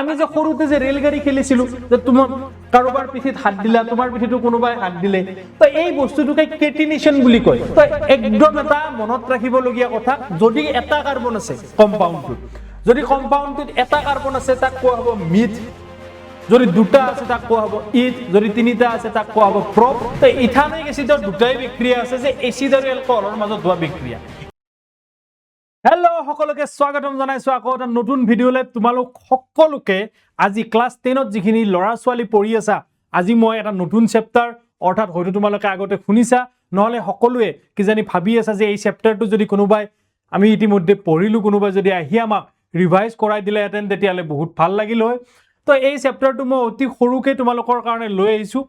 আমি যে সৰুতে যে ৰেলগাড়ী খেলিছিলো, যে তোমাৰ কাৰোবাৰ পিঠিত হাত দিলা, তোমাৰ পিঠিতো কোনোবাই হাত দিলে, তো এই বস্তুটোকে কেটিনেশ্যন বুলি কয়। তো একদম এটা মনত ৰাখিবলগীয়া কথা, যদি এটা কাৰ্বন আছে কম্পাউণ্ডটোত, যদি কম্পাউণ্ডটোত এটা কাৰ্বন আছে, তাক কোৱা হ'ব মিথ। যদি দুটা আছে, তাক কোৱা হ'ব ইথ। যদি তিনিটা আছে, তাক কোৱা হ'ব প্ৰপ। তো ইথানইক এচিডৰ দুটাই বিক্ৰিয়া আছে, যে এচিড আৰু এলকহলৰ মাজত হোৱা বিক্ৰিয়া। হেল্ল', সকলোকে স্বাগতম জনাইছোঁ আকৌ এটা নতুন ভিডিঅ'লৈ। তোমালোক সকলোকে আজি ক্লাছ 10ত যিখিনি ল'ৰা ছোৱালী পঢ়ি আছা, আজি মই এটা নতুন চেপ্টাৰ, অৰ্থাৎ হয়তো তোমালোকে আগতে শুনিছা, নহ'লে সকলোৱে কিজানি ভাবি আছা যে এই চেপ্টাৰটো যদি কোনোবাই, আমি ইতিমধ্যে পঢ়িলোঁ, কোনোবাই যদি আহি আমাক ৰিভাইজ কৰাই দিলেহেঁতেন, তেতিয়াহ'লে বহুত ভাল লাগিল হয়। তো এই চেপ্টাৰটো মই অতি সৰুকৈ তোমালোকৰ কাৰণে লৈ আহিছোঁ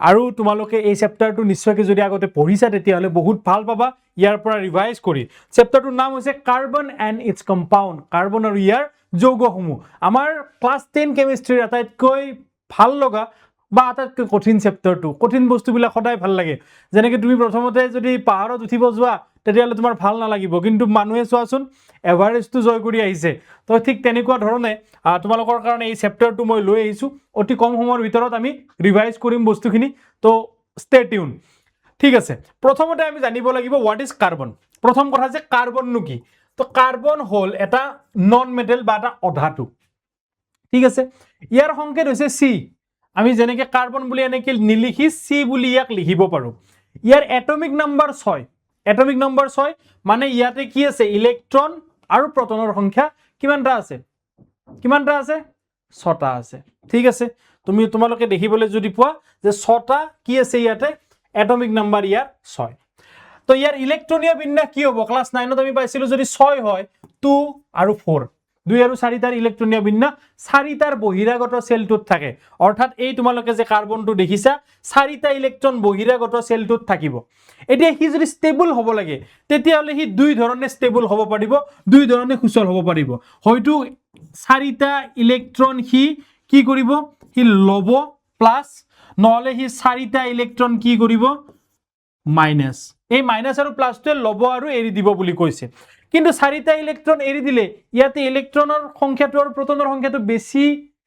আৰু তোমালোকে এই চেপ্টাৰটো নিশ্চয়কৈ যদি আগতে পঢ়িছা, তেতিয়াহ'লে বহুত ভাল পাবা ইয়াৰ পৰা ৰিভাইজ কৰি। চেপ্টাৰটোৰ নাম হৈছে carbon and it's compound, carbon আৰু ইয়াৰ যৌগসমূহ। আমাৰ ক্লাছ 10 কেমিষ্ট্ৰিৰ আটাইতকৈ ভাল লগা বা আটাইতকৈ কঠিন চেপ্টাৰটো। কঠিন বস্তুবিলাক সদায় ভাল লাগে। যেনেকৈ তুমি প্ৰথমতে যদি পাহাৰত উঠিব যোৱা, তেতিয়াহ'লে তোমাৰ ভাল নালাগিব, কিন্তু মানুহে চোৱাচোন এভাৰেষ্টটো জয় কৰি আহিছে। তো ঠিক তেনেকুৱা ধৰণে তোমালোকৰ কাৰণে এই চেপ্টাৰটো মই লৈ আহিছোঁ। অতি কম সময়ৰ ভিতৰত আমি ৰিভাইজ কৰিম বস্তুখিনি, তো ষ্টে টিউন। ঠিক আছে, প্ৰথমতে আমি জানিব লাগিব what is carbon? প্ৰথম কথা যে কাৰ্বননো কি? তো কাৰ্বন হ'ল এটা নন মেটেল বা এটা অধাতু, ঠিক আছে? ইয়াৰ সংকেত হৈছে চি। আমি যেনেকৈ কাৰ্বন বুলি এনেকৈ নিলিখি চি বুলি ইয়াক লিখিব পাৰোঁ। ইয়াৰ এটমিক নাম্বাৰ 6। এটমিক নম্বৰ 6 মানে ইয়াতে কি আছে? ইলেক্ট্ৰন আৰু প্ৰটনৰ সংখ্যা কিমানটা আছে? কিমানটা আছে? ছটা আছে, ঠিক আছে? তোমালোকে দেখিবলৈ যদি পোৱা যে ছটা কি আছে ইয়াতে, এটমিক নাম্বাৰ ইয়াৰ 6। তো ইয়াৰ ইলেক্ট্ৰনীয় বিন্যাস কি হ'ব? ক্লাছ 9ত আমি পাইছিলোঁ, যদি 6 হয়, 2 আৰু 4, 2 আৰু 4টাৰ ইলেক্ট্ৰনীয় বিন্যাস চাৰিটাৰ বহিৰাগত চেলটোত থাকে। অৰ্থাৎ এই তোমালোকে যে কাৰ্বনটো দেখিছা, চাৰিটা ইলেক্ট্ৰন বহিৰাগত চেলটোত থাকিব। এতিয়া সি যদি ষ্টেবল হ'ব লাগে, তেতিয়াহ'লে সি দুই ধৰণে ষ্টেবল হ'ব পাৰিব, দুই ধৰণে সুচল হ'ব পাৰিব। হয়তো চাৰিটা ইলেক্ট্ৰন সি কি কৰিব? সি ল'ব প্লাছ, নহ'লে সি চাৰিটা ইলেক্ট্ৰন কি কৰিব? মাইনাছ। এই মাইনাছ আৰু প্লাছটোৱে ল'ব আৰু এৰি দিব বুলি কৈছে। কিন্তু চাৰিটা ইলেক্ট্ৰন এৰি দিলে ইয়াতে ইলেক্ট্ৰনৰ সংখ্যাটো আৰু প্ৰটনৰ সংখ্যাটো বেছি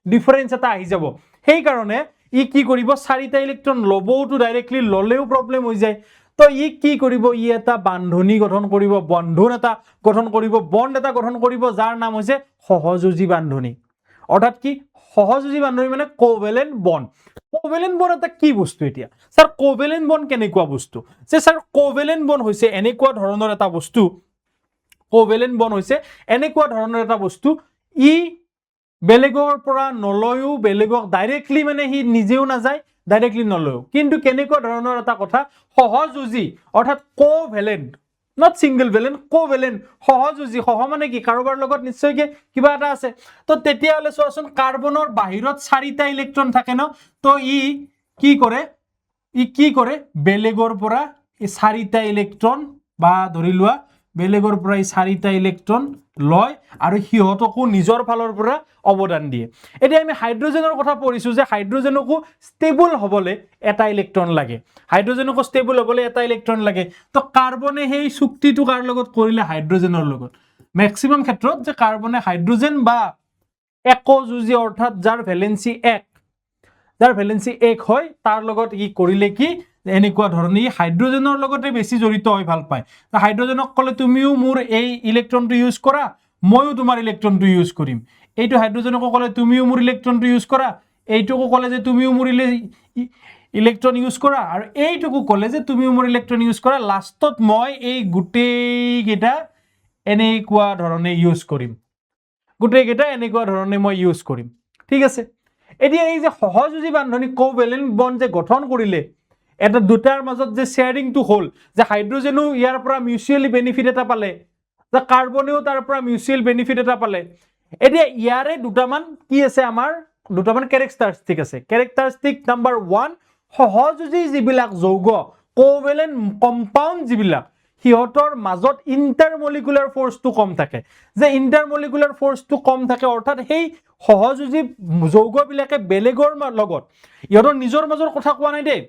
ডিফাৰেঞ্চ এটা আহি যাব। সেইকাৰণে ই কি কৰিব? চাৰিটা ইলেক্ট্ৰন ল'বওতো ডাইৰেক্টলি ল'লেও প্ৰব্লেম হৈ যায়। তো ই কি কৰিব? ই এটা বান্ধনি গঠন কৰিব, বন্ধন এটা গঠন কৰিব, বণ্ড এটা গঠন কৰিব, যাৰ নাম হৈছে সহযোজী বান্ধনি। অৰ্থাৎ কি? সহযোজী বান্ধনি মানে কোভেলেণ্ট বণ্ড। কোভেলেণ্ট বণ্ড এটা কি বস্তু? এতিয়া ছাৰ, কোভেলেণ্ট বণ্ড কেনেকুৱা বস্তু? যে ছাৰ, কোভেলেণ্ট বণ্ড হৈছে এনেকুৱা ধৰণৰ এটা বস্তু, কোভেলেণ্ট বণ্ড হৈছে এনেকুৱা ধৰণৰ এটা বস্তু, ই বেলেগৰ পৰা নলয়ো, বেলেগক ডাইৰেক্টলি মানে সি নিজেও নাযায়, ডাইৰেক্টলি নলয়ো। কিন্তু কেনেকুৱা ধৰণৰ এটা কথা? সহযোজী, অৰ্থাৎ কোভেলেণ্ট, not single valent, কোভেলেণ্ট, সহযোজী। সহ মানে কি? কাৰোবাৰ লগত নিশ্চয়কৈ কিবা এটা আছে। তো তেতিয়াহ'লে চোৱাচোন, কাৰ্বনৰ বাহিৰত চাৰিটা ইলেক্ট্ৰন থাকে ন? তো ই কি কৰে? ই কি কৰে? বেলেগৰ পৰা এই চাৰিটা ইলেক্ট্ৰন, বা ধৰি লোৱা বেলেগৰ পৰা এই চাৰিটা ইলেক্ট্ৰন লয় আৰু সিহঁতকো নিজৰ ফালৰ পৰা অৱদান দিয়ে। এতিয়া আমি হাইড্ৰজেনৰ কথা পঢ়িছোঁ যে হাইড্ৰজেনকো ষ্টেবল হ'বলৈ এটা ইলেক্ট্ৰন লাগে। হাইড্ৰজেনকো ষ্টেবল হ'বলৈ এটা ইলেক্ট্ৰন লাগে। তো কাৰ্বনে সেই চুক্তিটো কাৰ লগত কৰিলে? হাইড্ৰজেনৰ লগত। মেক্সিমাম ক্ষেত্ৰত যে কাৰ্বনে হাইড্ৰজেন বা একযোজী, অৰ্থাৎ যাৰ ভেলেঞ্চি 1 হয়, তাৰ লগত ই কৰিলে কি, এনেকুৱা ধৰণে ই হাইড্ৰজেনৰ লগতে বেছি জড়িত হৈ ভাল পায়। তো হাইড্ৰজেনক ক'লে, তুমিও মোৰ এই ইলেক্ট্ৰনটো ইউজ কৰা, ময়ো তোমাৰ ইলেক্ট্ৰনটো ইউজ কৰিম। এইটো হাইড্ৰজেনকো ক'লে, তুমিও মোৰ ইলেক্ট্ৰনটো ইউজ কৰা। এইটোকো ক'লে যে তুমিও মোৰ ইলেক্ট্ৰন ইউজ কৰা আৰু এইটোকো ক'লে যে তুমিও মোৰ ইলেক্ট্ৰন ইউজ কৰা। লাষ্টত মই এই গোটেইকেইটা এনেকুৱা ধৰণে ইউজ কৰিম, গোটেইকেইটা এনেকুৱা ধৰণে মই ইউজ কৰিম, ঠিক আছে? এতিয়া এই যে সহযোজী বান্ধনি, কোভেলেণ্ট বণ্ড যে গঠন কৰিলে, এটা দুটাৰ মাজত যে শ্বেয়াৰিংটো হ'ল, যে হাইড্ৰজেনো ইয়াৰ পৰা মিউচুৱেলি বেনিফিট এটা পালে, যে কাৰ্বনেও তাৰ পৰা মিউচুৱেল বেনিফিট এটা পালে। এতিয়া ইয়াৰে দুটামান কি আছে? আমাৰ দুটামান কেৰেক্টাৰিষ্টিক আছে। কেৰেক্টাৰিষ্টিক নাম্বাৰ 1, সহযোজী যিবিলাক যৌগ, কোভেলেণ্ট কম্পাউণ্ড যিবিলাক, সিহঁতৰ মাজত ইণ্টাৰমলিকুলাৰ ফ'ৰ্চটো কম থাকে। যে ইণ্টাৰমলিকুলাৰ ফ'ৰ্চটো কম থাকে, অৰ্থাৎ সেই সহযোজী যৌগবিলাকে বেলেগৰ লগত, ইহঁতৰ নিজৰ মাজৰ কথা কোৱা নাই দেই,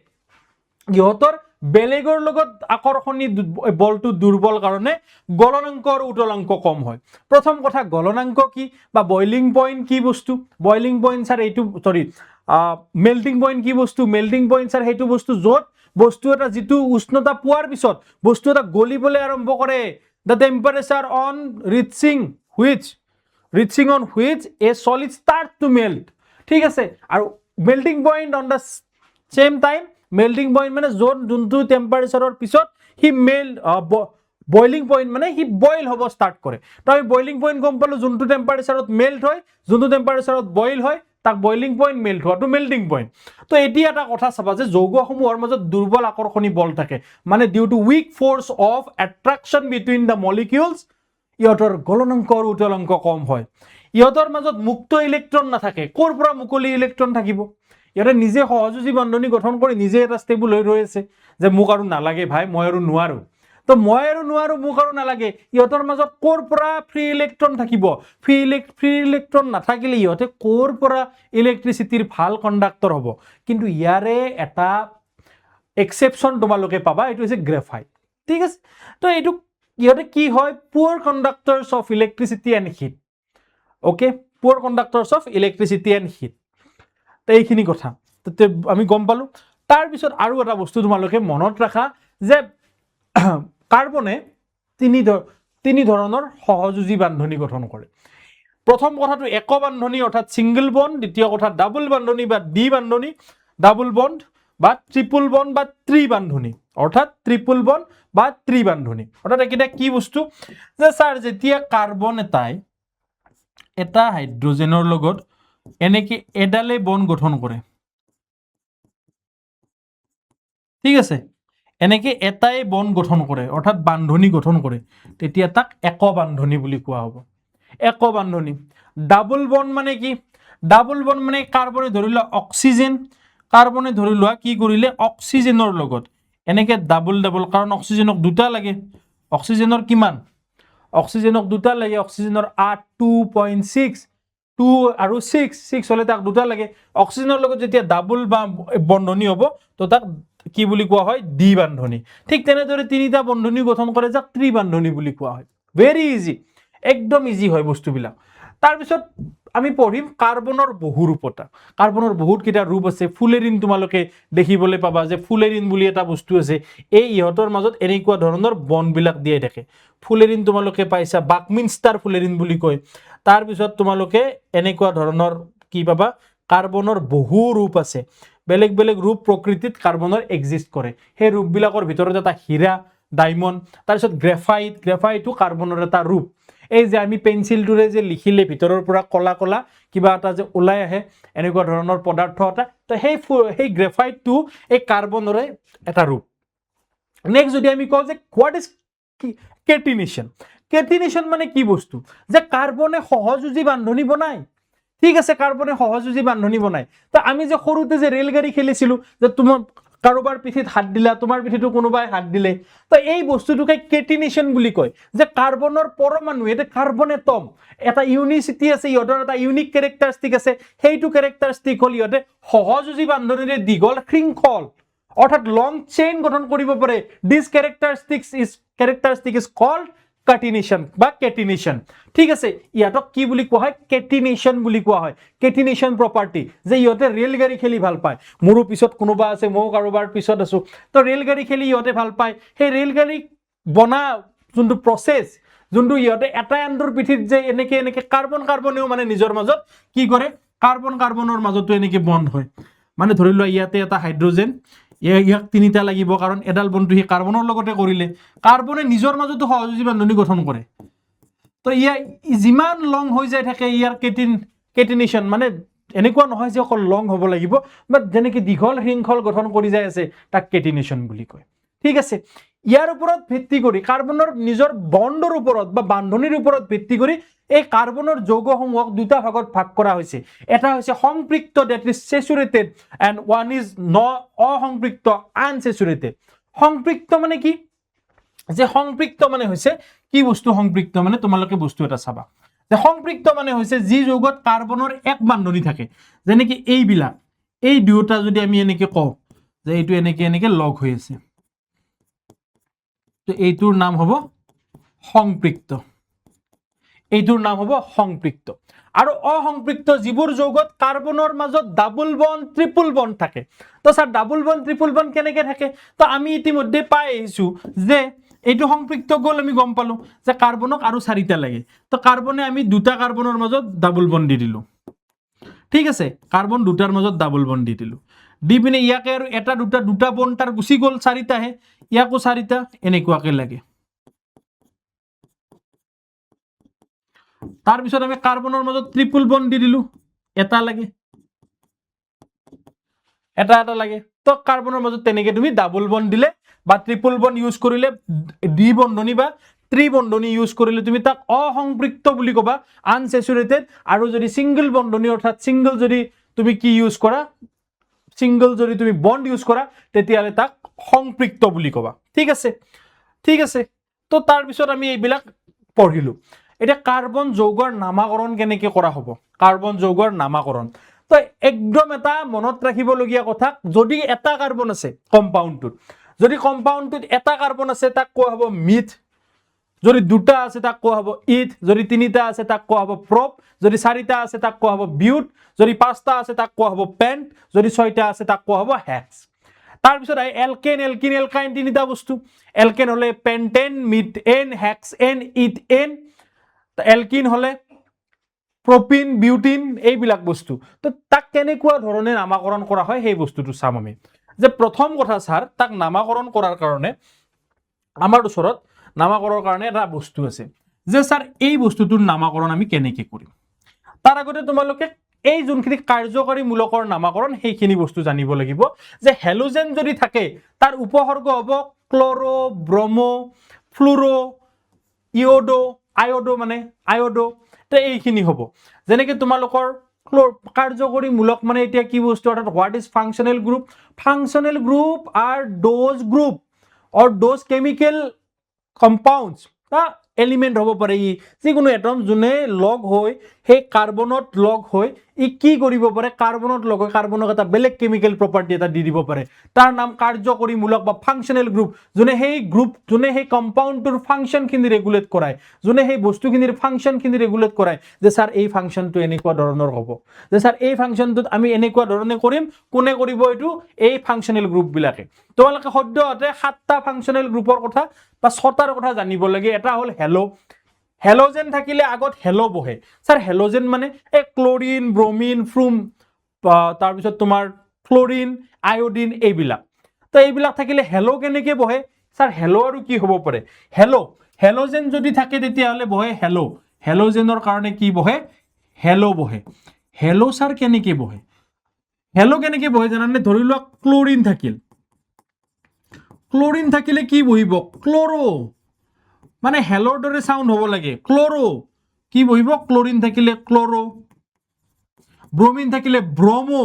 ইহঁতৰ বেলেগৰ লগত আকৰ্ষণী বলটো দুৰ্বল কাৰণে গলনাংক আৰু উতলাংক কম হয়। প্ৰথম কথা, গলনাংক কি বা বইলিং পইণ্ট কি বস্তু? বইলিং পইণ্ট ছাৰ এইটো, চৰি, মেল্টিং পইণ্ট কি বস্তু? মেল্টিং পইণ্ট ছাৰ সেইটো বস্তু য'ত বস্তু এটা যিটো উষ্ণতা পোৱাৰ পিছত বস্তু এটা গলিবলৈ আৰম্ভ কৰে। The temperature on reaching on which a solid start to melt, ঠিক আছে? আৰু melting point on the same time, melting point মানে য'ত যোনটো টেম্পাৰেচাৰৰ পিছত সি মেল্ট, বইলিং পইণ্ট মানে সি বইল হ'ব ষ্টাৰ্ট কৰে। তো আমি বইলিং পইণ্ট গম পালোঁ, যোনটো টেম্পাৰেচাৰত মেল্ট হয়, যোনটো টেম্পাৰেচাৰত বইল হয় তাক বইলিং পইণ্ট, মেল্ট হোৱাটো মেল্টিং পইণ্ট। তো এতিয়া এটা কথা চাবা যে যৌগসমূহৰ মাজত দুৰ্বল আকৰ্ষণী বল থাকে, মানে due to weak force of attraction between the molecules ইহঁতৰ গলনাংক আৰু উতলাংক কম হয়। ইহঁতৰ মাজত মুক্ত ইলেক্ট্ৰন নাথাকে। ক'ৰ পৰা মুকলি ইলেক্ট্ৰন থাকিব? ইহঁতে নিজে সহযোজী বান্ধনি গঠন কৰি নিজে এটা ষ্টেবল হৈ ৰৈ আছে যে মোক আৰু নালাগে ভাই, মই আৰু নোৱাৰোঁ। তো মই আৰু নোৱাৰোঁ, মোক আৰু নালাগে, ইহঁতৰ মাজত ক'ৰ পৰা ফ্ৰী ইলেক্ট্ৰন থাকিব? ফ্ৰী ইলেক্ট্ৰন নাথাকিলে ইহঁতে ক'ৰ পৰা ইলেক্ট্ৰিচিটিৰ ভাল কণ্ডাক্টৰ হ'ব? কিন্তু ইয়াৰে এটা এক্সেপশ্যন তোমালোকে পাবা, এইটো হৈছে গ্ৰেফাইট, ঠিক আছে? তো এইটো ইহঁতে কি হয়? Poor conductors of electricity and heat, okay? Poor conductors of electricity and heat. তো এইখিনি কথা তাতে আমি গম পালোঁ। তাৰপিছত আৰু এটা বস্তু তোমালোকে মনত ৰাখা যে কাৰ্বনে তিনি ধৰণৰ সহযোজী বান্ধনি গঠন কৰে। প্ৰথম কথাটো এক বান্ধনি অৰ্থাৎ ছিংগল বণ্ড, দ্বিতীয় কথা ডাবল বান্ধনি বা দ্বি বান্ধনি, ডাবল বণ্ড বা ট্ৰিপুল বণ্ড বা ত্ৰি বান্ধনি, অৰ্থাৎ ট্ৰিপুল বণ্ড বা ত্ৰি বান্ধনি। অৰ্থাৎ এইকেইটা কি বস্তু যে ছাৰ যেতিয়া কাৰ্বন এটাই এটা হাইড্ৰজেনৰ লগত এনেকে এডালে বণ্ড গঠন কৰে, ঠিক আছে, এনেকে এটাই বণ্ড গঠন কৰে অৰ্থাৎ বান্ধনি গঠন কৰে, তেতিয়া তাক এক বান্ধনি বুলি কোৱা হ'ব, এক বান্ধনি। ডাবল বণ্ড মানে কি? ডাবল বণ্ড মানে কাৰ্বনে ধৰি লোৱা অক্সিজেন, কাৰ্বনে ধৰি লোৱা কি কৰিলে, অক্সিজেনৰ লগত এনেকে ডাবল ডাবল, কাৰণ অক্সিজেনক দুটা লাগে। অক্সিজেনৰ কিমান? অক্সিজেনক দুটা লাগে। অক্সিজেনৰ 8, 2.6, 2 আৰু 6, 6 হ'লে তাক দুটা লাগে। অক্সিজেনৰ লগত যেতিয়া ডাবল বা বন্ধনী হ'ব, তো তাক কি বুলি কোৱা হয়? দ্বি বান্ধনি। ঠিক তেনেদৰে তিনিটা বন্ধনী গঠন কৰে, যাক ত্ৰি বান্ধনি বুলি কোৱা হয়। ভেৰি ইজি, একদম ইজি হয় বস্তুবিলাক। তাৰপিছত আমি পঢ়িম কাৰ্বনৰ বহুৰূপতা। কাৰ্বনৰ বহুতকেইটা ৰূপ আছে। ফুলেৰিন তোমালোকে দেখিবলৈ পাবা যে ফুলেৰিন বুলি এটা বস্তু আছে। এই ইহঁতৰ মাজত এনেকুৱা ধৰণৰ বনবিলাক দিয়াই থাকে। ফুলেৰিন তোমালোকে পাইছা, বাকমিনষ্টাৰ ফুলেৰিন বুলি কয়। তাৰপিছত তোমালোকে এনেকুৱা ধৰণৰ কি পাবা? কাৰ্বনৰ বহু ৰূপ আছে। বেলেগ বেলেগ ৰূপ প্ৰকৃতিত কাৰ্বনৰ এক্সিষ্ট কৰে। সেই ৰূপবিলাকৰ ভিতৰত এটা হীৰা, ডায়মণ্ড, তাৰপিছত গ্ৰেফাইট। গ্ৰেফাইটো কাৰ্বনৰ এটা ৰূপ। এই যে আমি পেঞ্চিলটোৰে যে লিখিলে ভিতৰৰ পৰা কলা কলা কিবা এটা যে ওলাই আহে, এনেকুৱা ধৰণৰ পদাৰ্থ এটা, তো সেই গ্ৰেফাইটটো এই কাৰ্বনৰে এটা ৰূপ। নেক্সট যদি আমি কওঁ যে what is catenation? কেটিনেশ্যন মানে কি বস্তু যে কাৰ্বনে সহযোজী বান্ধনি বনায়, ঠিক আছে? কাৰ্বনে সহযোজী বান্ধনি বনায়। তো আমি যে সৰুতে যে ৰেলগাড়ী খেলিছিলোঁ যে তোমাৰ কাৰোবাৰ পিঠিত হাত দিলা, তোমাৰ পিঠিতো কোনোবাই হাত দিলে, তো এই বস্তুটোকে কেটিনেশ্যন বুলি কয় যে কাৰ্বনৰ পৰমাণু, এটা কাৰ্বন এটম, এটা ইউনিচিটি আছে, ইহঁতৰ এটা ইউনিক কেৰেক্টাৰিষ্টিক আছে। সেইটো কেৰেক্টাৰিষ্টিক হ'ল ইহঁতে সহযোজী বান্ধনিৰে দীঘল শৃংখল অৰ্থাৎ লং চেইন গঠন কৰিব পাৰে। This characteristic is called catenation বা কেটিনেশ্যন, ঠিক আছে? ইহঁতক কি বুলি কোৱা হয়? কেটিনেশ্যন বুলি কোৱা হয়। কেটিনেশ্যন প্ৰপাৰ্টি যে ইহঁতে ৰেলগাড়ী খেলি ভাল পায়। মোৰো পিছত কোনোবা আছে, ময়ো কাৰোবাৰ পিছত আছোঁ। তো ৰেলগাড়ী খেলি ইহঁতে ভাল পায়। সেই ৰেলগাড়ী বনা যোনটো প্ৰচেছ, যোনটো ইহঁতে এটা আনটোৰ পিঠিত যে এনেকে এনেকে কাৰ্বন কাৰ্বনেও মানে নিজৰ মাজত কি কৰে, কাৰ্বন কাৰ্বনৰ মাজতো এনেকে বণ্ড হয়। মানে ধৰি লোৱা ইয়াতে এটা হাইড্ৰজেন, ইয়াক তিনিটা লাগিব, কাৰণ এডাল বন্ধু সি কাৰ্বনৰ লগতে কৰিলে। কাৰ্বনে নিজৰ মাজতো সহযোজী বান্ধনি গঠন কৰে। তো ইয়াৰ যিমান লং হৈ যায় থাকে ইয়াৰ কেটিনেশ্যন, মানে এনেকুৱা নহয় যে অকল লং হ'ব লাগিব, বাট যেনেকৈ দীঘল শৃংখল গঠন কৰি যাই আছে তাক কেটিনেশ্যন বুলি কয়, ঠিক আছে? ইয়াৰ ওপৰত ভিত্তি কৰি, কাৰ্বনৰ নিজৰ বণ্ডৰ ওপৰত বা বান্ধনিৰ ওপৰত ভিত্তি কৰি এই কাৰ্বনৰ যৌগসমূহক দুটা ভাগত ভাগ কৰা হৈছে। এটা হৈছে সংপৃক্ত, that is saturated, and one is ন অসংপৃক্ত, আনচেচুৰেটেড। সংপৃক্ত মানে কি যে সংপৃক্ত মানে হৈছে কি বস্তু? সংপৃক্ত মানে তোমালোকে বস্তু এটা চাবা যে সংপৃক্ত মানে হৈছে যি যৌগত কাৰ্বনৰ এক বান্ধনি থাকে। যেনেকে এইবিলাক, এই দুয়োটা যদি আমি এনেকে কওঁ যে এইটো এনেকে এনেকে লগ হৈ আছে, তো এইটোৰ নাম হ'ব সংপৃক্ত, এইটোৰ নাম হ'ব সংপৃক্ত। আৰু অসংপৃক্ত যিবোৰ যৌগত কাৰ্বনৰ মাজত ডাবল বণ্ড, ট্ৰিপল বণ্ড থাকে। তো sir, double bond, triple bond কেনেকে থাকে? তো আমি ইতিমধ্যে পাই আহিছো যে এইটো সংপৃক্ত গ'ল, আমি গম পালো যে কাৰ্বনক আৰু চাৰিটা লাগে। তো কাৰ্বনে আমি দুটা কাৰ্বনৰ মাজত ডাবল বণ্ড দি দিলো, ঠিক আছে? কাৰ্বন দুটাৰ মাজত ডাবল বণ্ড দি দিলো, দি পিনে ইয়াকে আৰু এটা, দুটা, দুটা বণ্ড তাৰ গুচি গ'ল, চাৰিটাহে, ইয়াকো চাৰিটা এনেকুৱাকে লাগে। তাৰপিছত আমি কাৰ্বনৰ মাজত ট্ৰিপল বণ্ড দি দিলো, এটা লাগে, এটা এটা লাগে। তো কাৰ্বনৰ মাজত তেনেকে তুমি ডাবল বণ্ড দিলে বা ট্ৰিপল বণ্ড ইউজ কৰিলে, দ্বিবন্ধনী বা ত্ৰিবন্ধনী ইউজ কৰিলে তুমি তাক অসংপৃক্ত বুলি ক'বা, আনচেচুৰেটেড। আৰু যদি ছিংগল বন্ধনী, অৰ্থাৎ ছিংগল যদি তুমি কি ইউজ কৰা, ছিংগল যদি তুমি বণ্ড ইউজ কৰা, তেতিয়াহ'লে তাক সংপৃক্ত বুলি ক'বা, ঠিক আছে? ঠিক আছে। তো তাৰপিছত আমি এইবিলাক পঢ়িলোঁ। এতিয়া কাৰ্বন যৌগৰ নামাকৰণ কেনেকে কৰা হ'ব? কাৰ্বন যৌগৰ নামাকৰণ তো একদম এটা মনত ৰাখিবলগীয়া কথা, যদি এটা কাৰ্বন আছে কম্পাউণ্ডটোত, যদি কম্পাউণ্ডটোত এটা কাৰ্বন আছে তাক কোৱা হ'ব মিথ, যদি দুটা আছে তাক কোৱা হ'ব ইথ, যদি তিনিটা আছে তাক কোৱা হ'ব প্ৰপ, যদি চাৰিটা আছে তাক কোৱা হ'ব বিউট, যদি পাঁচটা আছে তাক কোৱা হ'ব পেণ্ট, যদি ছয়টা আছে তাক কোৱা হ'ব হেক্স। তাৰপিছত আহে এলকেন, এলকিন, এলকাইন, তিনিটা বস্তু। এলকেন হ'লে pentane, methane, hexane, ethane, alkene হ'লে প্ৰপিন, বিউটিন, এইবিলাক বস্তু। তো তাক কেনেকুৱা ধৰণে নামাকৰণ কৰা হয় সেই বস্তুটো চাম আমি। যে প্ৰথম কথা ছাৰ, তাক নামাকৰণ কৰাৰ কাৰণে আমাৰ ওচৰত নামাকৰণৰ কাৰণে এটা বস্তু আছে যে ছাৰ এই বস্তুটোৰ নামাকৰণ আমি কেনেকে কৰিম। তাৰ আগতে তোমালোকে এই যোনখিনি কাৰ্যকৰী মূলকৰ নামাকৰণ সেইখিনি বস্তু জানিব লাগিব যে হেলোজেন যদি থাকে তাৰ উপসৰ্গ হ'ব ক্ল'ৰ', ব্ৰমো, ফ্লুৰ', ইয়ডো, আয়ডো মানে আয়ডো, তো এইখিনি হ'ব। যেনেকে তোমালোকৰ কাৰ্যকৰী মূলক মানে এতিয়া কি বস্তু, অৰ্থাৎ what is functional group? Functional group are those group or those chemical compounds বা এলিমেণ্ট হ'ব পাৰে, ই যিকোনো এটম যোনে লগ হৈ সেই কাৰ্বনত লগ হৈ ই কি কৰিব পাৰে, কাৰ্বনত লগ হৈ কাৰ্বনক এটা বেলেগ কেমিকেল প্ৰপাৰ্টি এটা দি দিব পাৰে, তাৰ নাম কাৰ্যকৰী মূলক বা ফাংচনেল গ্ৰুপ। যোনে সেই গ্ৰুপ, যোনে সেই কম্পাউণ্ডটোৰ ফাংচনখিনি ৰেগুলেট কৰায়, যোনে সেই বস্তুখিনিৰ ফাংচনখিনি ৰেগুলেট কৰায় যে ছাৰ এই ফাংচনটো এনেকুৱা ধৰণৰ হ'ব, যে ছাৰ এই ফাংচনটোত আমি এনেকুৱা ধৰণে কৰিম, কোনে কৰিব এইটো? এই ফাংচনেল গ্ৰুপবিলাকে। তোমালোকে সদ্যহতে সাতটা ফাংচনেল গ্ৰুপৰ কথা বা ছটাৰ কথা জানিব লাগে। এটা হ'ল হেল', হেল'জেন থাকিলে আগত হেল' বহে। ছাৰ হেল'জেন মানে এই ক্লৰিন, ব্ৰমিন, ফ্ৰুম, তাৰপিছত তোমাৰ ফ্ল'ৰিন, আয়ডিন, এইবিলাক। তো এইবিলাক থাকিলে হেল' কেনেকৈ বহে? ছাৰ হেল' আৰু কি হ'ব পাৰে? হেল', হেল'জেন যদি থাকে তেতিয়াহ'লে বহে হেল'। হেল'জেনৰ কাৰণে কি বহে? হেল' বহে। হেল' ছাৰ কেনেকৈ বহে? হেল' কেনেকৈ বহে জানানে? ধৰি লোৱা ক্লৰিন থাকিল, ক্লৰিন থাকিলে কি বহিব? ক্ল'ৰ', মানে হেলৰ দৰে চাউণ্ড হ'ব লাগে, ক্ল'ৰ'। কি বহিব? ক্লৰিন থাকিলে ক্ল'ৰ', ব্ৰমিন থাকিলে ব্ৰমো,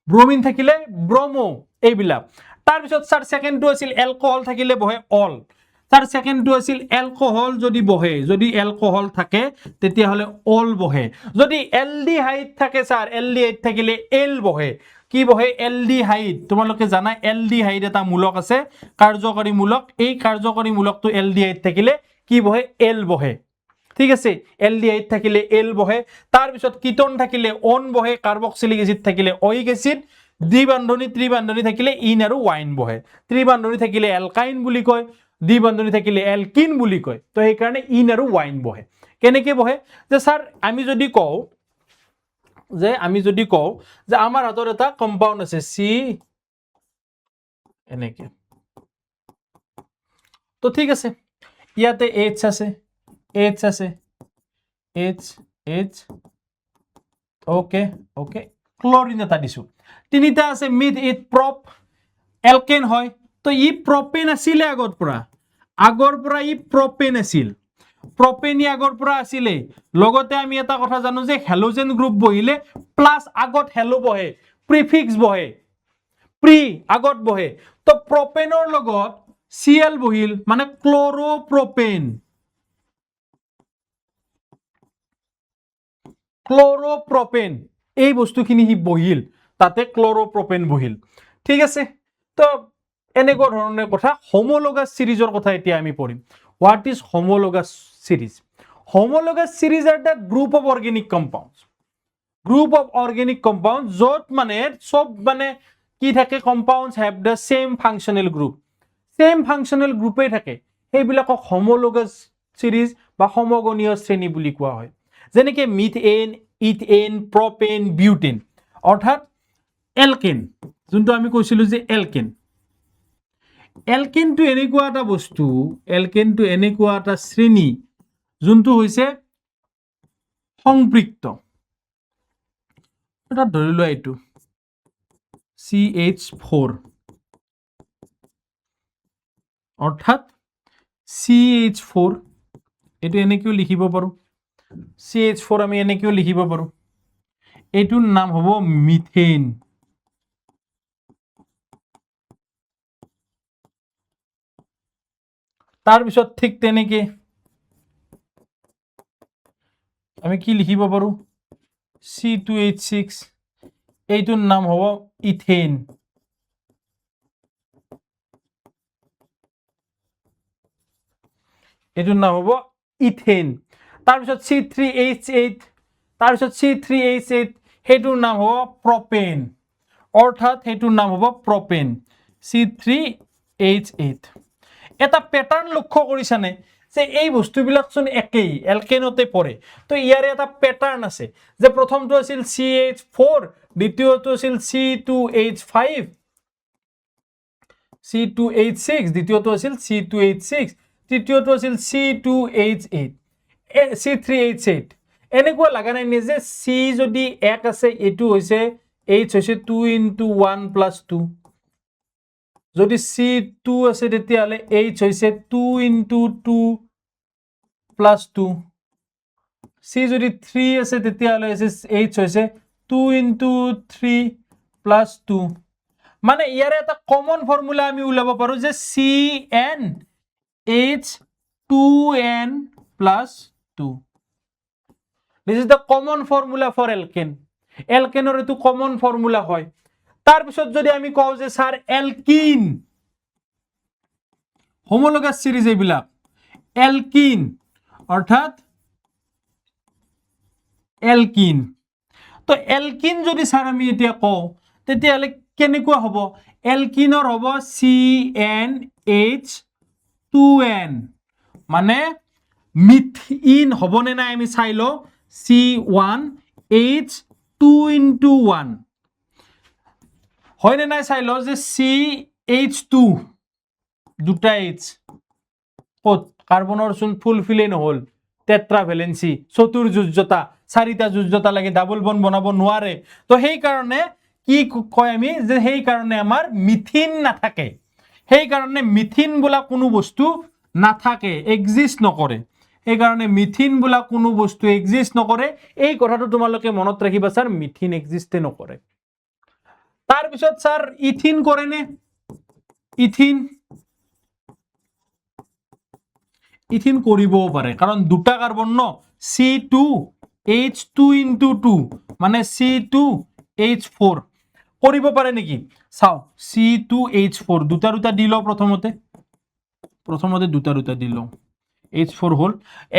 ব্ৰমিন থাকিলে ব্ৰমো, এইবিলাক। তাৰপিছত ছাৰ ছেকেণ্ডটো আছিল এলকহল থাকিলে বহে অল। ছাৰ ছেকেণ্ডটো আছিল এলকহল যদি বহে, যদি এলকহল থাকে তেতিয়াহ'লে অল বহে। যদি এলডিহাইড থাকে ছাৰ, এলডিহাইড থাকিলে এল বহে। কি বহে? এলডিহাইড। তোমালোকে জানা এলডিহাইড এটা মূলক আছে, কাৰ্যকৰী মূলক। এই কাৰ্যকৰী মূলকটো এলডিহাইড থাকিলে কি বহে? এল বহে, ঠিক আছে? এলডিহাইড থাকিলে এল বহে। তাৰপিছত কিটন থাকিলে অন বহে, কাৰ্বক্সিলিক এচিড থাকিলে অইক এচিড, দ্বিবান্ধনি ত্ৰিবান্ধনি থাকিলে ইন আৰু ৱাইন বহে। ত্ৰিবান্ধনি থাকিলে এলকাইন বুলি কয়, দ্বিবান্ধনি থাকিলে এলকিন বুলি কয়। তো সেইকাৰণে ইন আৰু ৱাইন বহে। কেনেকে বহে যে ছাৰ আমি যদি কওঁ যে, আমি যদি কওঁ যে আমাৰ হাতত এটা কম্পাউণ্ড আছে চি এনেকে, তো ঠিক আছে, ইয়াতে এইচ আছে, এইচ আছে, H, H, okay okay, chlorine এটা দিছোঁ, তিনিটা আছে, মিথ, ইথ, প্ৰপ, এলকেন হয়। তো ই প্ৰপেন আছিলে আগৰ পৰা, আগৰ পৰা ই প্ৰপেন আছিল, প্ৰপেন ই আগৰ পৰা আছিলে। লগতে আমি এটা কথা জানো যে হেলোজেন গ্ৰুপ বহিলে প্লাছ আগত হেলো বহে, প্ৰিফিক্স বহে, প্ৰি আগত বহে। তো প্ৰপেনৰ লগত চি এল বহিল, মানে ক্ল'ৰ'প্ৰপেন, ক্ল'ৰ'প্ৰপেন, এই বস্তুখিনি সি বহিল, তাতে ক্ল'ৰ'প্ৰপেন বহিল, ঠিক আছে? তো এনেকুৱা ধৰণৰ কথা। হোমোলগাছ চিৰিজৰ কথা এতিয়া আমি পঢ়িম। What is homologous series? Homologous series are the group of organic compound, group of organic compound য'ত মানে চব মানে কি থাকে, compounds have the same functional group, same functional গ্ৰুপেই থাকে, সেইবিলাকক হোমোলগাছ চিৰিজ বা সমগণীয় শ্ৰেণী বুলি কোৱা হয়। যেনেকৈ মিথেন, ইথেন, প্ৰপেন, বিউটেন, অৰ্থাৎ এলকেন, যোনটো আমি কৈছিলোঁ যে এলকেন, এলকেনটো এনেকুৱা এটা বস্তু, এলকেনটো এনেকুৱা এটা শ্ৰেণী যোনটো হৈছে সংপৃক্ত। এটা ধৰি লোৱা এইটো CH4, অৰ্থাৎ CH4, এইটো এনেকৈও লিখিব পাৰোঁ, CH4 আমি এনেকৈও লিখিব পাৰোঁ। এইটোৰ নাম হ'ব মিথেন। তাৰপিছত ঠিক তেনেকে আমি কি লিখিব পাৰোঁ, C2H6, এইটোৰ নাম হ'ব ইথেন। এইটোৰ নাম হ'ব ইথেন। তাৰপিছত C3H8, তাৰপিছত C3H8, সেইটোৰ নাম হ'ব প্ৰপেন, অৰ্থাৎ সেইটোৰ নাম হ'ব প্ৰপেন, C3H8। এটা পেটাৰ্ণ লক্ষ্য কৰিছানে যে এই বস্তুবিলাকচোন একেই, এলকেনতে পৰে। তো ইয়াৰে এটা পেটাৰ্ণ আছে যে প্ৰথমটো আছিল CH4, দ্বিতীয়টো আছিল C2H5, C2H6, দ্বিতীয়টো আছিল C2H6, তৃতীয়টো আছিল C2H8, C3H8। এনেকুৱা লগা নাই নে যে C যদি এক আছে, এইটো হৈছে H হৈছে 2 into 1 plus 2, যদি C2 আছে তেতিয়াহ'লে H হৈছে 2 into 2 plus 2, C যদি 3 আছে তেতিয়াহ'লে H হৈছে 2 into 3 plus 2। মানে ইয়াৰে এটা কমন ফৰ্মুলা আমি ওলাব পাৰোঁ যে CnH2n plus 2। This is the common formula for alkane. এলকেনৰ এইটো কমন ফৰ্মুলা হয়। তাৰপিছত যদি আমি কওঁ যে ছাৰ এলকিন, হোমোলগাছ চিৰিজ এইবিলাক, এলকিন অৰ্থাৎ এলকিন, তো এলকিন যদি ছাৰ আমি এতিয়া কওঁ তেতিয়াহ'লে কেনেকুৱা হ'ব, এলকিনৰ হ'ব CnH2n, মানে মিথইন হ'বনে নাই আমি চাই লওঁ, C1H2 into 1 হয়নে নাই চাই লওঁ যে CH2 দুটা H ক'ত কাৰ্বনৰ চোন ফুলফিলেই নহ'ল, টেট্ৰাভেলেঞ্চি, চতুৰ্যোজ্যতা, চাৰিটা যোজ্যতা লাগে, ডাবল বন বনাব নোৱাৰে। তো সেইকাৰণে কি কয় আমি যে সেইকাৰণে আমাৰ মিথিন নাথাকে, সেইকাৰণে মিথিন বোলা কোনো বস্তু নাথাকে, এক্সিষ্ট নকৰে। সেইকাৰণে মিথিন বোলা কোনো বস্তু এক্সিষ্ট নকৰে। এই কথাটো তোমালোকে মনত ৰাখিবা, ছাৰ মিথিন এক্সিষ্টে নকৰে। তাৰপিছত ছাৰ ইথিন কৰেনে? ইথিন, ইথিন কৰিবও পাৰে, কাৰণ দুটা কাৰ্বন ন, C2H2 into 2 মানে C2H4 কৰিব পাৰে নেকি চাওঁ। C2H4 দুটা দুটা দি লওঁ, প্ৰথমতে প্ৰথমতে দুটা দুটা দি লওঁ। H4 হ'ল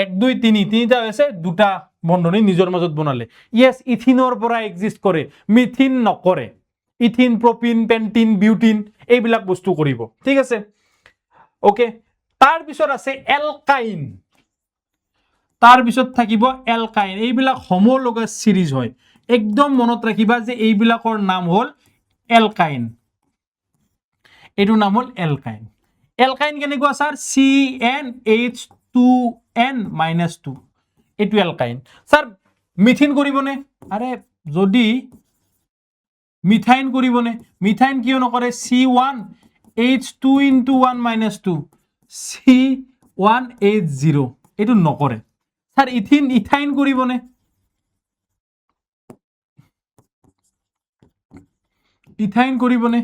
1 2 3, তিনিটা হৈছে, দুটা বন্ধনী নিজৰ মাজত বনালে। য়েছ, ইথিনৰ পৰা এক্সিষ্ট কৰে, মিথিন নকৰে। ইথিন, প্ৰপিন, পেণ্টিন, বিউটিন এইবিলাক বস্তু কৰিব, ঠিক আছে, অ'কে। তাৰপিছত আছে এলকাইন, তাৰপিছত থাকিব এলকাইন। এইবিলাক হোমোলগাছ চিৰিজ হয়, একদম মনত ৰাখিবা যে এইবিলাকৰ নাম হ'ল এলকাইন। এইটোৰ নাম হ'ল এলকাইন। এলকাইন কেনেকুৱা ছাৰ? CnH2n minus 2, এইটো এলকাইন। ছাৰ মিথিন কৰিবনে? আৰে যদি মিথাইন কৰিবনে? মিথাইন কিয় নকৰে? C1H2 into 1 minus 2, C1H0, এইটো নকৰে। ছাৰ ইথিন, ইথাইন কৰিবনে? ইথাইন কৰিবনে?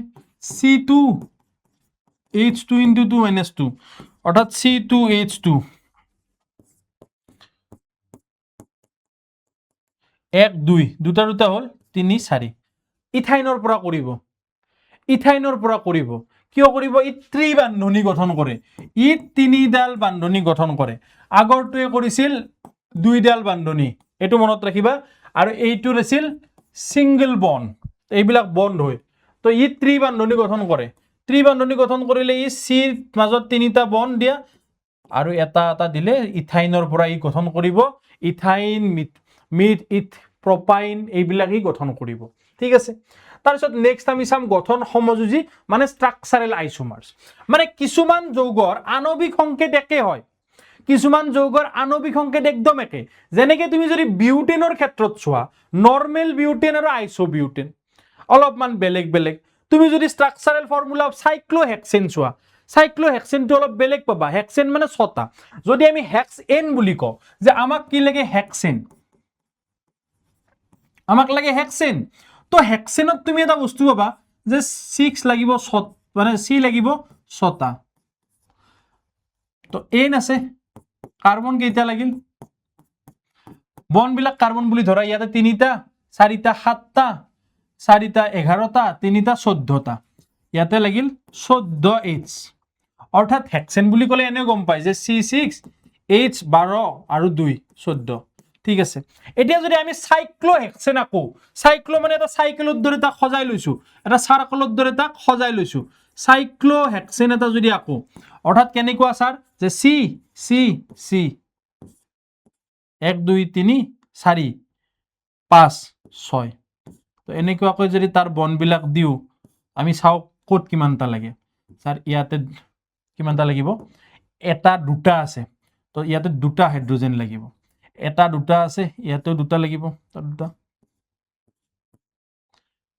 C2H2 into 2 minus 2, অৰ্থাৎ C2H2, 1 2, দুটা দুটা হ'ল 3 4। ইথাইনৰ পৰা কৰিব, ইথাইনৰ পৰা কৰিব, কিয় কৰিব? ই ত্ৰিবান্ধনি গঠন কৰে। ই তিনিডাল বান্ধনি গঠন কৰে। আগৰটোৱে কৰিছিল দুইডাল বান্ধনি, এইটো মনত ৰাখিবা। আৰু এইটোৰ আছিল ছিংগল বণ্ড, এইবিলাক বণ্ড হয়। তো ই ত্ৰিবান্ধনি গঠন কৰে। ত্ৰিবান্ধনি গঠন কৰিলে ই চিৰ মাজত তিনিটা বণ্ড দিয়া আৰু এটা এটা দিলে ইথাইনৰ পৰা ই গঠন কৰিব ইথাইন, মিথ মিথ ইথ প্ৰপাইন, এইবিলাক ই গঠন কৰিব। ঠিক আছে। তাৰপিছত নেক্সট আমি চাম গঠন সমযোজী, মানে ষ্ট্ৰাকচাৰেল আইচোমাৰ্ছ। মানে কিছুমান যৌগৰ আণৱিক সংকেত একে হয়, কিছুমান যৌগৰ আণৱিক সংকেত একদম একে। যেনেকে তুমি যদি বিউটেনৰ ক্ষেত্ৰত চোৱা, নৰ্মেল বিউটেন আৰু আইচ'বিউটেন অলপমান বেলেগ বেলেগ। তুমি যদি ষ্ট্ৰাকচাৰেল ফৰ্মুলা অফ চাইক্লোহেক্সেন চোৱা, চাইক্লোহেক্সেনটো অলপ বেলেগ পাবা। হেক্সেন মানে ছটা। যদি আমি হেক্স এন বুলি কওঁ যে আমাক কি লাগে? হেক্সেন আমাক লাগে, হেক্সেন। তো হেক্সেনত তুমি এটা বস্তু পাবা যে ছিক্স লাগিব, ছ মানে চি লাগিব ছটা। তো এন আছে, কাৰ্বন কেইটা লাগিল? বনবিলাক কাৰ্বন বুলি ধৰা। ইয়াতে তিনিটা, চাৰিটা, সাতটা, চাৰিটা 11টা, তিনিটা 14টা। ইয়াতে লাগিল 14 এইচ। অৰ্থাৎ হেক্সেন বুলি ক'লে এনে গম পায় যে চি ছিক্স এইচ 12 আৰু 2 14। ঠিক আছে। এতিয়া যদি আমি চাইক্লোহেক্সেন আঁকো, চাইক্লো মানে এটা চাইকেলৰ দৰে তাক সজাই লৈছো, এটা চাৰ্কলৰ দৰে তাক সজাই লৈছো। চাইক্লোহেক্সেন এটা যদি আঁকো, অৰ্থাৎ কেনেকুৱা ছাৰ? যে চি চি চি 1, 2, 3, 4, 5, 6। তো এনেকুৱাকৈ যদি তাৰ বনবিলাক দিওঁ, আমি চাওঁ ক'ত কিমানটা লাগে। ছাৰ, ইয়াতে কিমানটা লাগিব? এটা দুটা আছে, তো ইয়াতে দুটা হাইড্ৰজেন লাগিব। এটা দুটা আছে, ইয়াতেও দুটা লাগিব। তাত দুটা,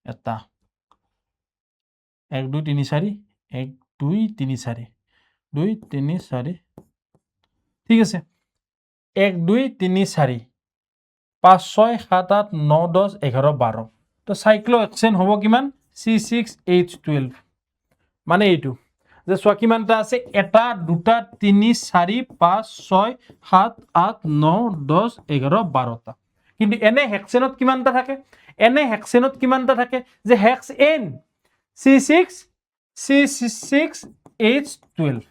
এটা, 1, 2, 3, 4, 1, 2, 3, 4, 2, 3, 4। ঠিক আছে। 1, 2, 3, 4, 5, 6, 7, 8, 9, 10, 11, 12। তো চাইক্লোহেক্সেন হ'ব কিমান? C six H 12। মানে এইটো যে চোৱা, কিমানটা আছে? এটা, দুটা, তিনি, চাৰি, পাঁচ, ছয়, সাত, আঠ, ন, 10, 11, 12টা। কিন্তু এনে হেক্সেনত কিমানটা থাকে? এনে হেক্সেনত কিমানটা থাকে যে hexane C six C six H 12।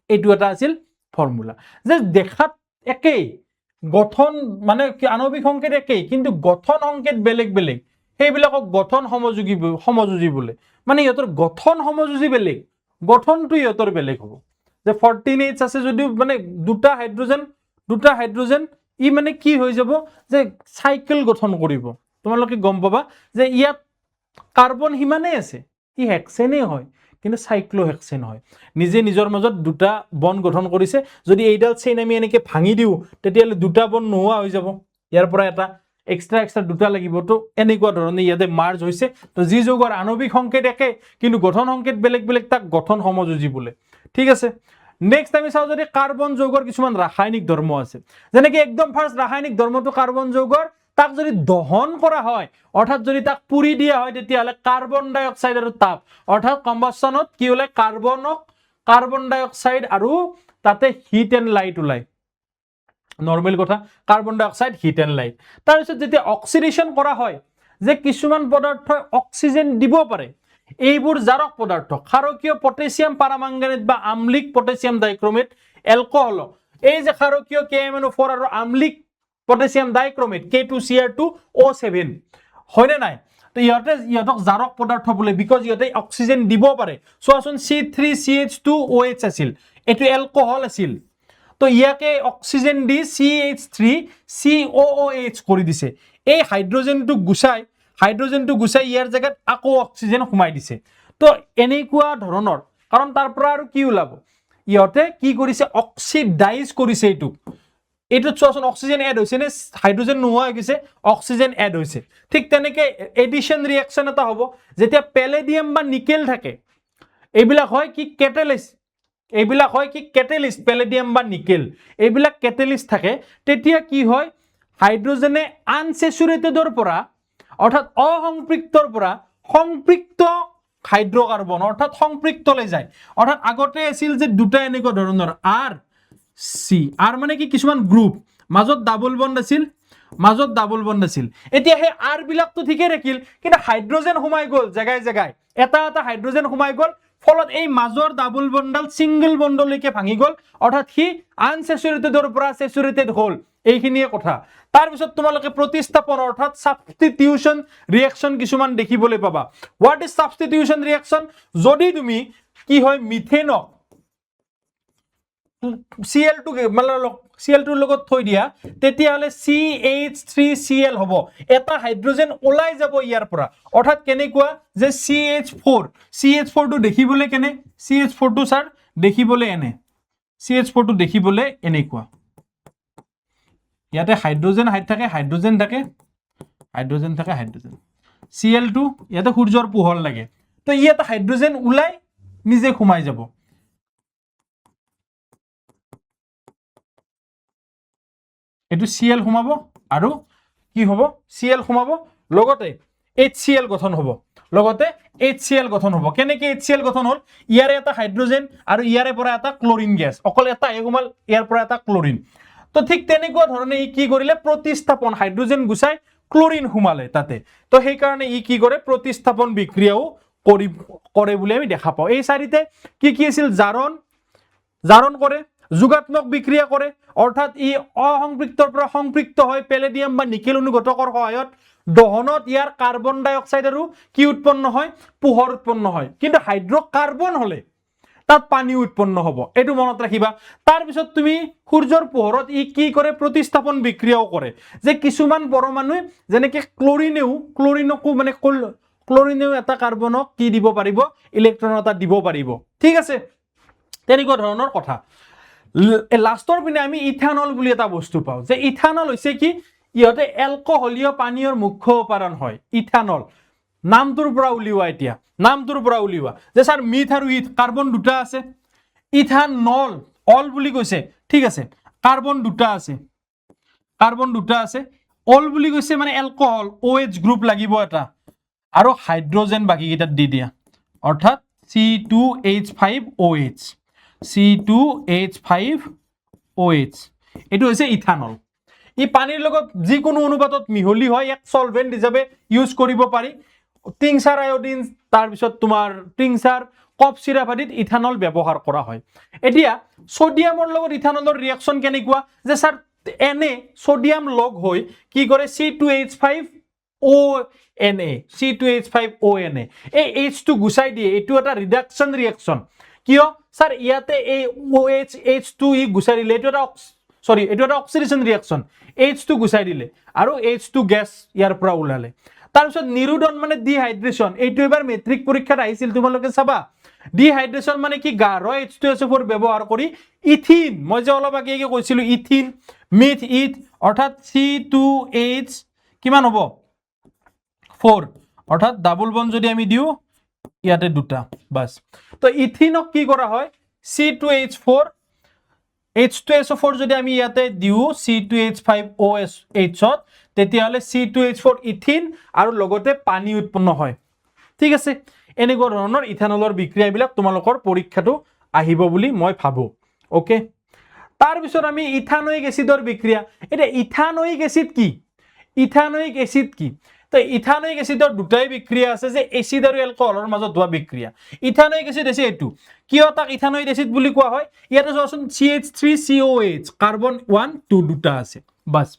এইটো এটা আছিল ফৰ্মুলা যে দেখাত একেই, গঠন মানে কি আণৱিক সংকেত একেই, কিন্তু গঠন সংকেত বেলেগ বেলেগ। সেইবিলাকক গঠন সমযোজী বোলে। মানে ইহঁতৰ গঠন সমযোজী বেলেগ, গঠনটো ইহঁতৰ বেলেগ হ'ব যে 14 এইচ আছে যদিও মানে দুটা হাইড্ৰজেন, দুটা হাইড্ৰজেন, ই মানে কি হৈ যাব যে চাইকেল গঠন কৰিব। তোমালোকে গম পাবা যে ইয়াত কাৰ্বন সিমানেই আছে, ই হেক্সেনেই হয়, কিন্তু চাইক্লোহেক্সেন হয়। নিজে নিজৰ মাজত দুটা বন গঠন কৰিছে। যদি এইডাল চেইন আমি এনেকৈ ভাঙি দিওঁ, তেতিয়াহ'লে দুটা বন নোহোৱা হৈ যাব। ইয়াৰ পৰা এটা এক্সট্ৰা এক্সট্ৰা দুটা লাগিব। তো এনেকুৱা ধৰণে ইয়াতে মাৰ্জ হৈছে। তো যি যৌগৰ আণৱিক সংকেত একে, কিন্তু গঠন সংকেত বেলেগ বেলেগ, তাক গঠন সমযোজী বোলে। ঠিক আছে। নেক্সট আমি চাওঁ যদি কাৰ্বন যৌগৰ কিছুমান ৰাসায়নিক ধৰ্ম আছে। যেনেকে একদম ফাৰ্ষ্ট ৰাসায়নিক ধৰ্মটো কাৰ্বন যৌগৰ, তাক যদি দহন কৰা হয়, অৰ্থাৎ যদি তাক পুৰি দিয়া হয়, তেতিয়াহ'লে কাৰ্বন ডাই অক্সাইড আৰু তাপ, অৰ্থাৎ কম্বাছনত কি ওলায়? কাৰ্বন ডাই অক্সাইড আৰু তাতে হিট এণ্ড লাইট ওলায়। নৰ্মেল কথা, carbon dioxide, heat and light। তাৰপিছত যেতিয়া অক্সিডেশ্যন কৰা হয়, যে কিছুমান পদাৰ্থই অক্সিজেন দিব পাৰে, এইবোৰ জাৰক পদাৰ্থ। ক্ষাৰকীয় পটেছিয়াম পাৰামাংগানেট বা আম্লিক পটেছিয়াম ডাইক্ৰমেট, এলকহল, এই যে ক্ষাৰকীয় কে এম এন অ' 4 আৰু আম্লিক potassium dichromate K2Cr2O7, হয়নে নাই? তো ইহঁতক জাৰক পদাৰ্থ বোলে, because ইহঁতে অক্সিজেন দিব পাৰে। চোৱাচোন, C3CH2OH আছিল, এইটো এলকহল আছিল। তো ইয়াকে অক্সিজেন দি CH3COOH কৰি দিছে। এই হাইড্ৰজেনটো গুচাই ইয়াৰ জেগাত আকৌ অক্সিজেন সোমাই দিছে। তো এনেকুৱা ধৰণৰ, কাৰণ তাৰ পৰা আৰু কি ওলাব? ইহঁতে কি কৰিছে? অক্সিডাইজ কৰিছে এইটোক। এইটোত চোৱাচোন, অক্সিজেন এড হৈছে নে হাইড্ৰজেন নোহোৱা হৈ গৈছে? অক্সিজেন এড হৈছে। ঠিক তেনেকে এডিশ্যন ৰিয়েকশ্যন এটা হ'ব যেতিয়া পেলেডিয়াম বা নিকেল থাকে। এইবিলাক হয় কি কেটেলিষ্ট, এইবিলাক হয় কি কেটেলিষ্ট, পেলেডিয়াম বা নিকেল, এইবিলাক কেটেলিষ্ট থাকে। তেতিয়া কি হয়? হাইড্ৰজেনে আনচেচুৰেটেডৰ পৰা, অৰ্থাৎ অসংপৃক্তৰ পৰা সংপৃক্ত হাইড্ৰকাৰ্বন, অৰ্থাৎ সংপৃক্তলৈ যায়। অৰ্থাৎ আগতে আছিল যে দুটা এনেকুৱা ধৰণৰ আৰ চি, আৰ মানে কি কিছুমান গ্ৰুপ, মাজত ডাবল বণ্ড আছিল। মাজত ডাবল বণ্ড আছিল। এতিয়া সেই আৰ বিলাকতো ঠিকেই থাকিল, কিন্তু হাইড্ৰজেন সোমাই গ'ল জেগাই জেগাই, এটা এটা হাইড্ৰজেন সোমাই গ'ল, ফলত এই মাজৰ ডাবল বণ্ডডাল ছিংগল বণ্ডলৈকে ভাঙি গ'ল, অৰ্থাৎ সি আনচেচুৰেটেডৰ পৰা চেচুৰেটেড হ'ল। এইখিনিয়ে কথা। তাৰপিছত তোমালোকে প্ৰতিস্থাপন অৰ্থাৎ ছাবষ্টিটিউশ্যন ৰিয়েকশ্যন কিছুমান দেখিবলৈ পাবা। What is substitution reaction? যদি তুমি কি হয় মিথেনক চি এল টু মানে চি এল টুৰ লগত থৈ দিয়া, তেতিয়াহ'লে CH3Cl হ'ব, এটা হাইড্ৰজেন ওলাই যাব ইয়াৰ পৰা। অৰ্থাৎ কেনেকুৱা যে CH4, CH4টো দেখিবলৈ কেনে, CH4টো ছাৰ দেখিবলৈ এনে, CH4টো দেখিবলৈ এনেকুৱা, ইয়াতে হাইড্ৰজেন হাইড থাকে, হাইড্ৰজেন থাকে, হাইড্ৰজেন থাকে, হাইড্ৰজেন, Cl2, ইয়াতে সূৰ্যৰ পোহৰ লাগে, তো ই এটা হাইড্ৰজেন ওলাই নিজে সোমাই যাব। এইটো Cl সোমাব আৰু কি হ'ব, Cl সোমাব, লগতে HCl গঠন হ'ব, লগতে HCl গঠন হ'ব। কেনেকে HCl গঠন হ'ল? ইয়াৰে এটা হাইড্ৰজেন আৰু ইয়াৰে পৰা এটা ক্লৰিন গেছ, অকল এটাহে সোমাল, ইয়াৰ পৰা এটা ক্লৰিন। তো ঠিক তেনেকুৱা ধৰণে ই কি কৰিলে, প্ৰতিস্থাপন, হাইড্ৰজেন গুচাই ক্লৰিন সোমালে তাতে। তো সেইকাৰণে ই কি কৰে, প্ৰতিস্থাপন বিক্ৰিয়াও কৰে বুলি আমি দেখা পাওঁ। এই চাৰিতে কি কি আছিল, জাৰণ, জাৰণ কৰে, যোগাত্মক বিক্ৰিয়া কৰে, অৰ্থাৎ ই অসংপৃক্তৰ পৰা সংপৃক্ত হয় পেলেডিয়াম বা নিকেল অনুঘটকৰ সহায়ত। দহনত ইয়াৰ কাৰ্বন ডাই অক্সাইড আৰু কি উৎপন্ন হয়, পোহৰ উৎপন্ন হয়। কিন্তু হাইড্ৰকাৰ্বন হ'লে তাত পানী উৎপন্ন হ'ব, এইটো মনত ৰাখিবা। তাৰপিছত তুমি সূৰ্যৰ পোহৰত ই কি কৰে, প্ৰতিস্থাপন বিক্ৰিয়াও কৰে, যে কিছুমান পৰমাণুৱে যেনেকে ক্লৰিনেও, ক্লৰিনকো মানে ক্লৰিনেও এটা কাৰ্বনক কি দিব পাৰিব, ইলেক্ট্ৰন এটা দিব পাৰিব। ঠিক আছে, তেনেকুৱা ধৰণৰ কথা। লাষ্টৰ পিনে আমি ইথানল বুলি এটা বস্তু পাওঁ, যে ইথানল হৈছে কি, ইহঁতে এলকহলীয় পানীয়ৰ মুখ্য উপাদান হয় ইথানল। নামটোৰ পৰা উলিওৱা, এতিয়া নামটোৰ পৰা উলিওৱা যে ছাৰ মিথ আৰু ইথ কাৰ্বন দুটা আছে, ইথানল অল বুলি কৈছে, ঠিক আছে, কাৰ্বন দুটা আছে, কাৰ্বন দুটা আছে, অল বুলি কৈছে মানে এলকহল, OH গ্ৰুপ লাগিব এটা, আৰু হাইড্ৰজেন বাকীকেইটাত দি দিয়া, অৰ্থাৎ C2H5OH, C2H5OH, এইটো হৈছে ইথানল। ই পানীৰ লগত যিকোনো অনুপাতত মিহলি হয়, ইয়াক চলভেণ্ট হিচাপে ইউজ কৰিব পাৰি। টিংচাৰ আয়ডিন, তাৰপিছত তোমাৰ টিংচাৰ, কফ চিৰাপ আদিত ইথানল ব্যৱহাৰ কৰা হয়। এতিয়া ছ'ডিয়ামৰ লগত ইথানলৰ ৰিয়েকশ্যন কেনেকুৱা, যে ছাৰ এনে ছ'ডিয়াম লগ হৈ কি কৰে, C2H5ONa, C2H5ONa, এই এইচটো গুচাই দিয়ে, এইটো এটা ৰিডাকশ্যন ৰিয়েকশ্যন। কিয় ছাৰ, ইয়াতে এই অ' এইচ এইচটো ই গুচাই দিলে, এইটো এটা চৰি, এইটো এটা অক্সিডেশ্যন ৰিয়েকশ্যন, এইচটো গুচাই দিলে আৰু H2 gas ইয়াৰ পৰা ওলালে। তাৰপিছত নিৰোধন মানে ডিহাইড্ৰেশ্যন, এইটো এবাৰ মেট্ৰিক পৰীক্ষাত আহিছিল, তোমালোকে চাবা। ডিহাইড্ৰেশ্যন মানে কি, গাঢ় H2SO4 ব্যৱহাৰ কৰি ইথিন, মই যে অলপ আগে আগে কৈছিলোঁ ইথিন, মিথ ইথ, অৰ্থাৎ C2H কিমান হ'ব, 4, অৰ্থাৎ ডাবল বন যদি আমি দিওঁ ইয়াতে দুটা বাছ। তো ইথিনক কি কৰা হয়, C2H4, H2SO4 যদি আমি ইয়াতে দিওঁ C2H5OSHত, তেতিয়াহ'লে C2H4 Ethan আৰু লগতে পানী উৎপন্ন হয়। ঠিক আছে, এনেকুৱা ধৰণৰ ইথানলৰ বিক্ৰিয়াবিলাক তোমালোকৰ পৰীক্ষাটো আহিব বুলি মই ভাবোঁ। অ'কে, তাৰপিছত আমি ইথানয়িক এচিডৰ বিক্ৰিয়া। এতিয়া ইথানয়িক এচিড কি, ইথানয়িক এচিড কি? তো ইথানয়িক এচিডৰ দুটাই বিক্ৰিয়া আছে, যে এচিড আৰু এলকহলৰ মাজত হোৱা বিক্ৰিয়া। ইথানয়িক এচিড হৈছে এইটো। কিয় তাক ইথানয়িক এচিড বুলি কোৱা হয়? ইয়াতে চোৱাচোন CH3COH, carbon 1 2 দুটা আছে বাছ।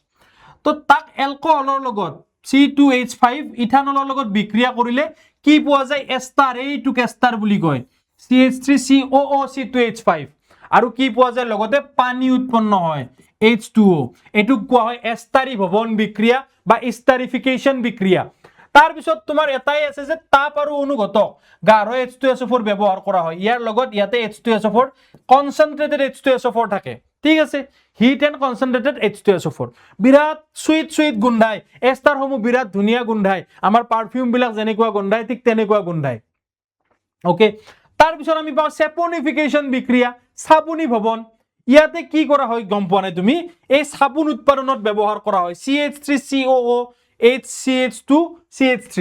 তো তাক এলকহলৰ লগত C2H5 ইথানলৰ লগত বিক্ৰিয়া কৰিলে কি পোৱা যায়, এষ্টাৰ, এইটোক এষ্টাৰ বুলি কয়, CH3COOC2H5, আৰু কি পোৱা যায়, লগতে পানী উৎপন্ন হয় H2O। এইটোক কোৱা হয় এষ্টাৰীভৱন বিক্ৰিয়া বা ইষ্টাৰিফিকেশ্যন বিক্ৰিয়া। তাৰপিছত তোমাৰ এটাই আছে যে তাপ আৰু অনুঘটক গাঢ় H2SO4 ব্যৱহাৰ কৰা হয়, ইয়াৰ লগত ইয়াতে H2SO4, concentrated H2SO4 থাকে। ঠিক আছে, হিট এণ্ড কনচেনট্ৰেটেড H2SO4, বিৰাট চুইট চুইট গোন্ধায়, এষ্টাৰসমূহ বিৰাট ধুনীয়া গোন্ধায়, আমাৰ পাৰফিউমবিলাক যেনেকুৱা গোন্ধায় ঠিক তেনেকুৱা গোন্ধায়। অ'কে, তাৰপিছত আমি পাওঁ চেপনিফিকেশ্যন বিক্ৰিয়া, চাবোনী ভৱন। ইয়াতে কি কৰা হয় গম পোৱা নাই তুমি, এই চাবোন উৎপাদনত ব্যৱহাৰ কৰা হয় CH3COOH CH2 CH3।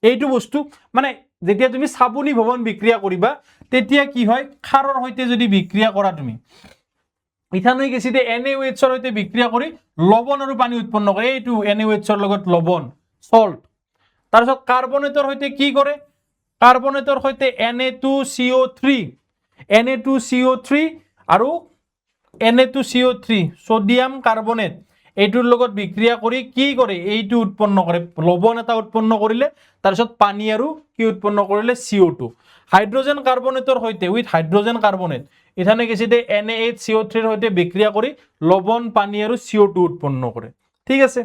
এইটো বস্তু মানে যেতিয়া তুমি চাবোনী ভৱন বিক্ৰিয়া কৰিবা তেতিয়া কি হয়, খাৰৰ সৈতে যদি বিক্ৰিয়া কৰা তুমি, ইথানয়িক এচিডে NaOHৰ সৈতে বিক্ৰিয়া কৰি লৱণ আৰু পানী উৎপন্ন কৰে। এইটো NaOHৰ লগত লৱণ, চল্ট। তাৰপিছত কাৰ্বনেটৰ সৈতে কি কৰে? কাৰ্বনেটৰ সৈতে Na2CO3, Na2CO3 আৰু Na2CO3, sodium carbonate, এইটোৰ লগত বিক্ৰিয়া কৰি কি কৰে? এইটো উৎপন্ন কৰে, লৱণ এটা উৎপন্ন কৰিলে। তাৰপিছত পানী আৰু কি উৎপন্ন কৰিলে? CO2। Hydrogen কাৰ্বনেটৰ সৈতে, উইথ হাইড্ৰজেন কাৰ্বনেট, ইথানিক এচিডে NaHCO3ৰ সৈতে বিক্ৰিয়া কৰি লৱণ, পানী আৰু CO2 উৎপন্ন কৰে। ঠিক আছে।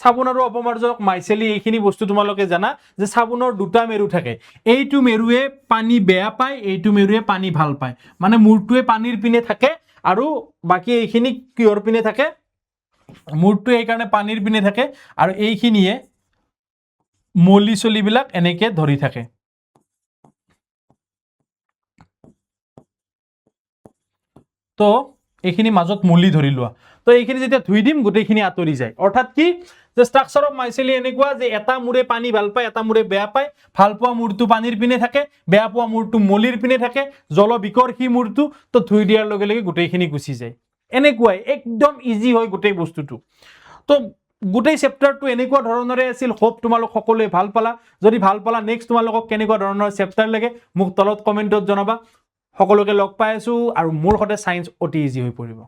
চাবোন আৰু অপমাৰ্জক মাইচেলি, এইখিনি বস্তু তোমালোকে জানা যে চাবোনৰ দুটা মেৰু থাকে। এইটো মেৰুৱে পানী বেয়া পায়, এইটো মেৰুৱে পানী ভাল পায়। মানে মূৰটোৱে পানীৰ পিনে থাকে আৰু বাকী এইখিনি কিহৰ পিনে থাকে? মূৰটোৱে এইকাৰণে পানীৰ পিনে থাকে আৰু এইখিনিয়ে মলি চলিবিলাক এনেকে ধৰি থাকে। তো এইখিনি মাজত মলি ধৰি লোৱা। তো এইখিনি যেতিয়া ধুই দিম, গোটেইখিনি আঁতৰি যায়। অৰ্থাৎ কি যে ষ্ট্ৰাকচাৰ অফ মাইচেলি এনেকুৱা যে এটা মূৰে পানী ভাল পায়, এটা মূৰে বেয়া পায়। ভাল পোৱা মূৰটো পানীৰ পিনে থাকে, বেয়া পোৱা মূৰটো মলিৰ পিনে থাকে, জল বিকৰ্ষী মূৰটো। তো ধুই দিয়াৰ লগে লগে গোটেইখিনি গুচি যায়। এনেকুৱাই একদম ইজি হয় গোটেই বস্তুটো। তো গোটেই চেপ্টাৰটো এনেকুৱা ধৰণৰে আছিল। হোপ তোমালোক সকলোৱে ভাল পালা। যদি ভাল পালা, নেক্সট তোমালোকক কেনেকুৱা ধৰণৰ চেপ্টাৰ লাগে, মোক তলত কমেণ্টত জনাবা। সকলোকে লগ পাই আছোঁ আৰু মোৰ সৈতে ছায়েন্স অতি ইজি হৈ পৰিব।